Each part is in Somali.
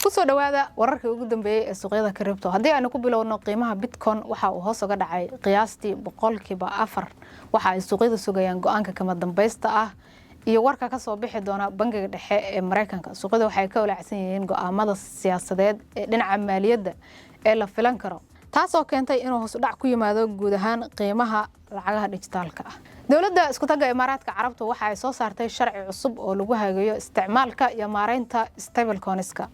Kusoo dhawaada wararkii ugu dambeeyey ee suuqyada crypto. Haddii aynu ku bilowno qiimaha Bitcoin, waxa uu hoos uga dhacay qiyaastii 4%. Waxa ay suuqyada sugayaan go-aanka kama dambaysta ah iyo warka kasoo bixi doona Bangiga Dhexe ee Mareykanka. Suuqyada waxay ka walaacsan yihiin go-aamada siyaasadeed ee dhinaca maaliyadda ee la filan karo, taasoo keentay inuu hoos u dhac ku yimaado guud ahaan qiimaha lacagaha dijitaalka ah. Dowladda Iskutaga Imaaraadka Carabtu waxa ay soo saartay sharci cusub oo lagu hagayo isticmaalka iyo maareynta stablecoinska,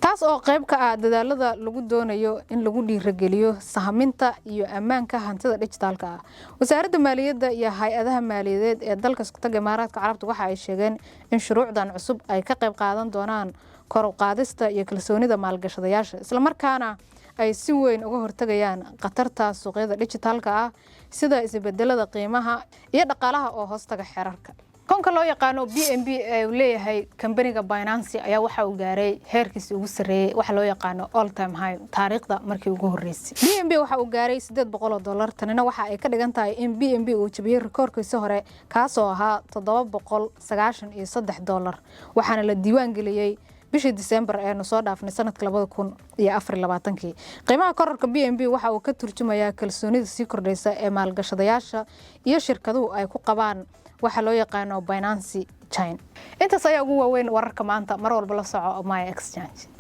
taas oo qayb ka ah dadaalada lagu doonayo in lagu dhiirageliyo sahminta iyo ammaanka hantida dijitaalka ah. Wasaaradda maaliyadda iyo hay-adaha maaliyadeed ee dalka Iskutaga Imaaraadka Carabtu waxa ay sheegeen in shuruucdan cusub ay ka qayb qaadan doonaan kor u qaadista iyo kalsoonida maalgashadayaasha, islamarkaana ay si weyn uga hortagayaan khatarta suuqyada dijitaalka ah, sida isbedelada qiimaha iyo dhaqaalaha oo hoostaga xeerarka. Coinka loo yaqaano BNB ee uu leeyahay kambaniga Binance ayaa waxa uu gaaray heerkiisii ugu sarreeyey, waxa loo yaqaano all time high, taariikhda markii ugu horreysay. BNB waxa uu gaaray $800. Tanina waxa ay ka dhigan tahay in BNB uu jabiyey rikoorkiisi hore, kaasoo ahaa $793, waxaana la diiwaan geliyey bishii Disembar eenu soo dhaafnay sanadka 2024-kii. Qiimaha kororka BNB waxa uu ka turjumayaa kalsoonida sii kordhaysa ee maalgashadayaasha iyo shirkaduhu ay ku qabaan waxa loo yaqaano Binance Chain. Intaas ayaa ugu waaweyn wararka maanta. Mar walba la soco Maya Exchange.